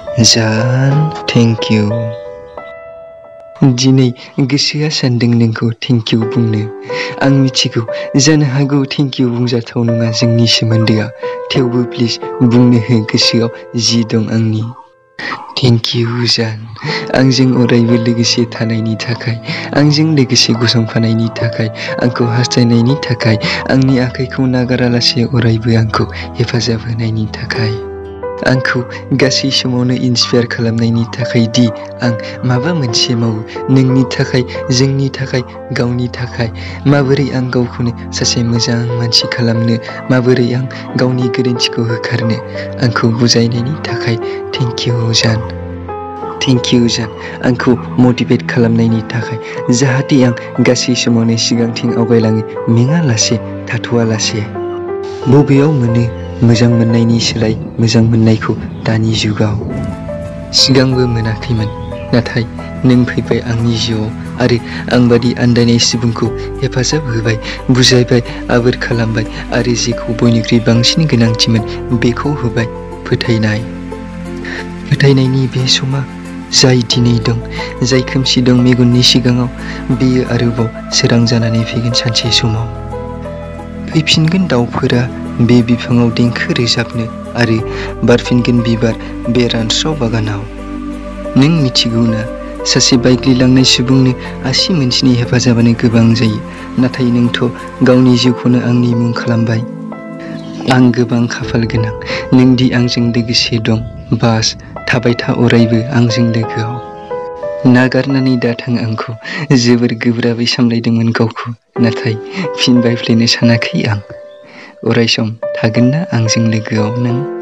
जान thank you. दिनै गोसोआ सानदों नोंखौ थेंक इउ बुंनो। आं मिथिगौ जानो हागौ थेंक इउ बुंजाथाव नङा जोंनि सोमोन्दोआ, थेवबो प्लिज बुंनो हो गोसोआव जि दं आंनि। थेंक इउ जान, आंजों अरायबो लोगोसे थानायनि थाखाय, आंजों लोगोसे गसंफानायनि थाखाय, आंखौ हास्थायनायनि थाखाय, आंनि आखाइखौ नागारालासे अरायबो आंखौ हेफाजाब होनायनि थाखाय, आंखौ गासै समावनो इन्सपायार खालामनायनि थाखाय दि आं माबा मोनसे मावो नोंनि थाखाय, जोंनि थाखाय, गावनि थाखाय, माबोरै आं गावखौनो सासे मोजां मानसि खालामनो, माबोरै आं गावनि गोरोन्थिखौ होखारनो, आंखौ बुजायनायनि थाखाय थेंक इउ जान। थेंक इउ जान, आंखौ मटिभेट खालामनायनि थाखाय, जाहाथे आं गासै समावनो सिगांथिं आवगायलाङो मेङालासे थाथ'आलासे। बबेयाव मोनो मोजां मोननायनि सोलाय मोजां मोननायखौ दानि जुगाव? सिगांबो मोनाखैमोन, नाथाय नों फैबाय आंनि जिउआव आरो आंबादि आन्दायनाय सुबुंखौ हेफाजाब होबाय, बुजायबाय, आबोर खालामबाय आरो जेखौ बयनिख्रुइ बांसिन गोनांथिमोन बेखौ होबाय, फोथायनाय। फोथायनायनि बे समा जाय दिनै दं, जाय खोमसि दं मेगननि सिगाङाव, बेयो आरोबाव सोरां जानानै फैगोन सानसे समाव। फैफिनगोन दाउफोरा बे बिफाङाव देंखो रोजाबनो आरो बारफिनगोन बिबार बे रानस्राव बागानाव। नों मिथिगौ ना, सासे बायग्लिलांनाय सुबुंनो आसि मोनसेनि हेफाजाबानो गोबां जायो, नाथाय नोंथ' गावनि जिउखौनो आंनि मुं खालामबाय। आं गोबां खाफाल गोनां नोंदि आंजों लोगोसे दं, बास थाबाय था अरायबो आंजों लोगोआव। नागारनानै दाथां आंखौ, जोबोर गोब्राबै सामलायदोंमोन गावखौ, नाथाय फिन बायफ्लेनो सानाखै आं। अरायसम थागोन ना आंजों लोगोआव नों?